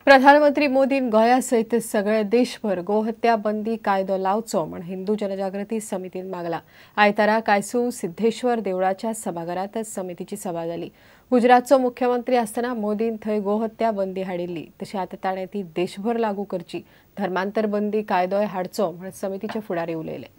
प्रधानमंत्री मोदीन गोंया सयत सगळे देशभर गोहत्या बंदी कायदो लावचो म्हण हिंदू जनजागृती समितीन मागला। आयतारा कायसू सिद्धेश्वर देवळाच्या सभाघरांत समितीची सभा जाली। गुजरातचो मुख्यमंत्री आसतना मोदीन थंय गोहत्या बंदी हाडिल्ली, तशें आतां ताणें ती देशभर लागू करची, धर्मांतर बंदी कायदोय हाडचो म्हण समितीचे फुडारी उलयले।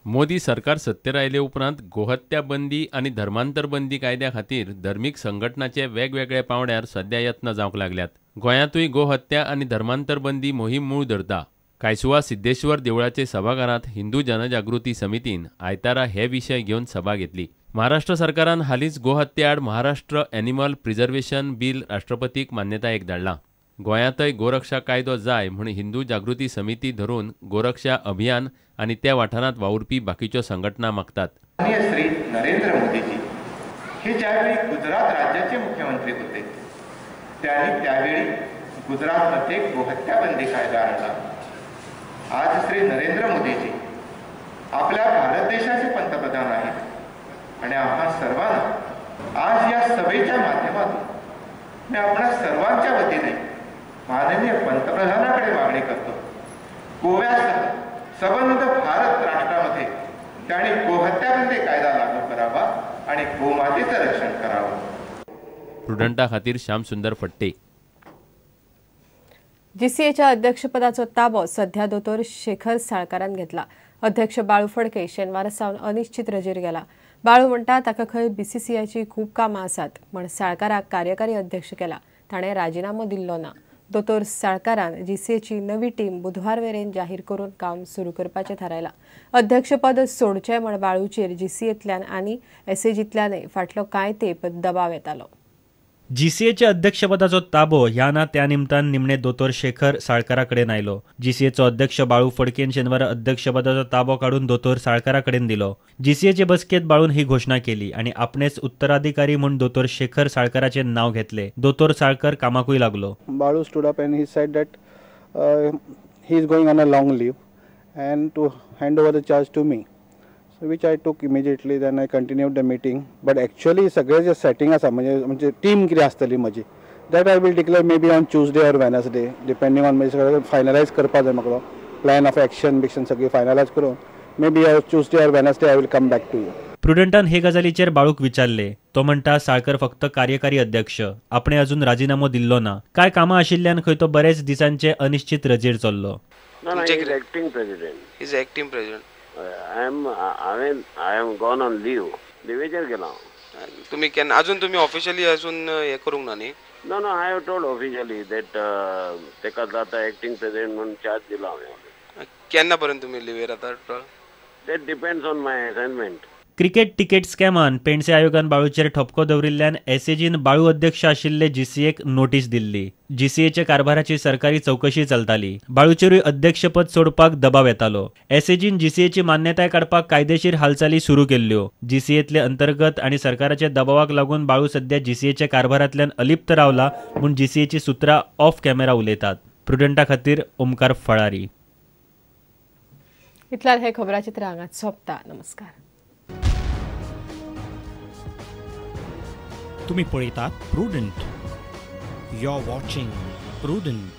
मोदी सरकार सत्तेर आयले उपरांत गोहत्या बंदी आनी धर्मांतर बंदी कायद्या खातीर धर्मीक संघटनाचे वेगवेगळे पावंड्यार सध्या यत्न जावंक लागल्यात। गोंयांतूय गोहत्या आनी धर्मांतर बंदी मोहीम मूळ धरता। कायसुवा सिद्धेश्वर देवळाचे सभाघरांत हिंदू जनजागृती समितीन आयतारा हे विशय घेवन सभा घेतली। महाराष्ट्र सरकारान हालींच गोहत्या आड महाराष्ट्र एनिमल प्रिझर्वेशन बिल राष्ट्रपतीक मान्यतायेक धाडलां। गोंयांतय गोरक्षा कायदो जाय म्हूण हिंदू जागृती समिती धरून गोरक्षा अभियान आनी त्या वाठारांत वावुरपी बाकीच्यो संघटना मागतात। श्री नरेंद्र मोदीजी हे ज्यावेळी गुजरात राज्याचे मुख्यमंत्री होते त्यांनी त्यावेळी गुजरातमध्ये गोहत्या बंदी कायदा आणला। आज श्री नरेंद्र मोदीजी आपल्या भारत देशाचे पंतप्रधान आहेत आणि आम्हा सर्वांना आज या सभेच्या माध्यमातून मी आपल्या सर्वांच्या वतीने माननीय पंतप्रधानांकडे मागणी करतो, गोव्यासह सबंध भारत राष्ट्रामध्ये त्यांनी गोहत्या बंदी कायदा लागू करावा आणि गोमातेचं रक्षण करावं। प्रुडंटा खातीर श्याम सुंदर फट्टे। जीसीएच्या अध्यक्षपदाचो ताबो सध्या दोतोर शेखर साळकारान घेतला। अध्यक्ष बाळू फडके शेनवारा सावन अनिश्चित रजेर गेला। बाळू म्हणटा ताका खंय बीसीसीआयची खूब कामां आसात म्हण साळकाराक कार्यकारी अध्यक्ष केला, ताणें राजिनामो दिल्लो ना। दोतोर साळकारान जीसीएची नवी टीम बुधवार मेरेन जाहीर करून काम सुरू करपाचें थारायलां। अध्यक्षपद सोडचें म्हण बाळूचेर जीसीएंतल्यान आनी एसएजींतल्यानय फाटलो कांय तेंप दबाव येतालो। जीसीएच्या अध्यक्षपदाचो ताबो ह्या ना त्या निमतान निमणे दोतोर शेखर साळकारा कडेन आयलो। जीसीएचो अध्यक्ष बाळू फडकेन शेनवारा अध्यक्षपदाचो ताबो काडून दोतोर साळकारा कडेन दिलो। जीसीएचे बसकेत बाळून ही घोशणा केली आनी आपणेच उत्तराधिकारी म्हूण दोतोर शेखर साळकाराचे नाव घेतले। दोतोर साळकर कामाकूय लागलो। Balu stood up and he said that he is going on a long leave and to hand over the charge to me, so which I took immediately. Then I continued the meeting. But actually सगळे जे setting आसा म्हणजे team कितें आसतली म्हजी, that I will declare maybe on Tuesday or Wednesday, depending on म्हणजे सगळें finalise करपा जाय म्हाका, प्लॅन ऑफ एक्शन बिक्शन सगळी फायनलायज करून maybe Tuesday or Wednesday I will come back to you. प्रुडंटान हे गजालीचेर बाळूक विचारले। तो म्हणटा साळकर फक्त कार्यकारी अध्यक्ष, आपणे अजून राजिनामो दिल्लो ना, काय कामां आशिल्ल्यान खंय तो बरेच दिसांचे अनिश्चित रजेर चल्लो। Acting president. Is acting president. I am gone on leave. लिवेचेर गेला तुमी केन्ना अजून तुमी ऑफिशियली अजून हें करूंक ना न्ही? No no, I have told officially that तेका आतां एक्टिंग प्रेसिडेंट म्हणून चार्ज दिला हांवें। केन्ना पर्यंत तुमी लिवेर आतां? That depends on my assignment. Cricket ticket स्कॅमान Pendse आयोगान बाळूचेर ठपको दवरिल्ल्यान एसएजीन बाळू अध्यक्ष आशिल्ले जीसीएक नोटीस दिल्ली। जीसीएच्या कारभाराची सरकारी चौकशी चलताली। बाळूचेरूय अध्यक्षपद सोडपाक दबाव येतालो। एसएजीन जीसीएची मान्यताय काडपाक कायदेशीर हालचाली सुरू केल्ल्यो। जीसीएतले अंतर्गत आनी सरकाराच्या दबावाक लागून बाळू सध्या जीसीएच्या कारभारांतल्यान अलिप्त रावला म्हूण जीसीएची सुत्रां ऑफ कॅमेरा उलयतात। प्रुडंटा खातीर ओमकार फळारी। इतल्यान हे खबराचित्र हांगाच सोंपता। नमस्कार। तुम्ही पळयतात Prudent. You are watching Prudent.